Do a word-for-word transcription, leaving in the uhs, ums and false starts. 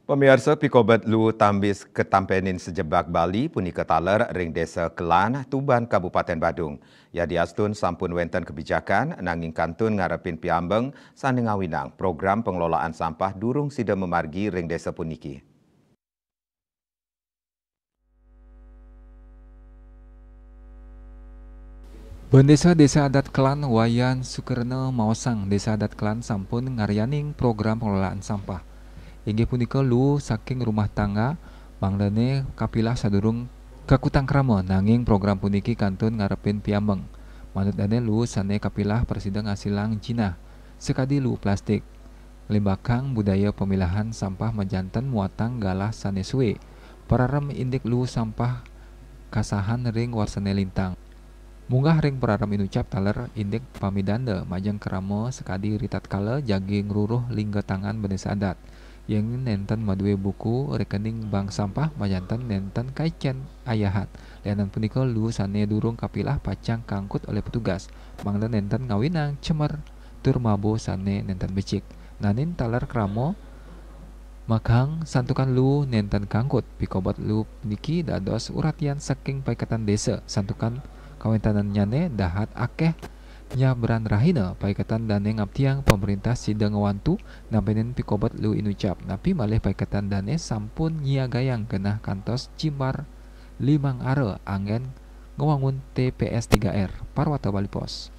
Pamiarsa, pikobet luu tambis ketampenin sejebag Bali punika taler ring Desa Kelan, Tuban, Kabupaten Badung. Yadiastun sampun wenten kebijakan, nanging kantun ngarepin piambeng sane ngawinang program pengelolaan sampah durung sida mamargi ring desa puniki. Bendesa Desa Adat Kelan Wayan Sukerna maosang, Desa Adat Kelan sampun ngaryaning program pengelolaan sampah. Inggih punika luu saking rumah tangga, mangdane kapilah sadurung kakutang krama, nanging program puniki kantun ngarepin piambeng. Manut dane, luu sane kapilah prasida ngasilang jinah, sakadi luu plastik, nglimbakang budaya pamilahan sampah majanten muatang galah sane sue, pararem indik luu sampah kasahan ring warsane lintang. Munggah ring pararem inucap taler indik pamidanda majeng krama sakadi ritatkala jagi ngruruh lingga tangan bendesa adat. Yen nenten madue buku rekening bank sampah, majanten nenten kaicen ayahan. Lianan punika, luu sane durung kapilah pacang kaangkut olih petugas, mangda nenten ngawinang cemer tur mabo sane nenten becik. Nanin taler krama makhang santukan luu nenten kaangkut, pikobet luu niki dados uratian saking paiketan desa, santukan kawentenannyane dahat akeh nyabran rahina. Paiketan dane ngaptiang pamrintah sida ngwantu, nampinin pikobet luu inucap, napi malih paiketan dane sampun nyiagayang genah kantos jimbar limang ara anggen ngwangun T P S tiga R. Parwata Bali Post.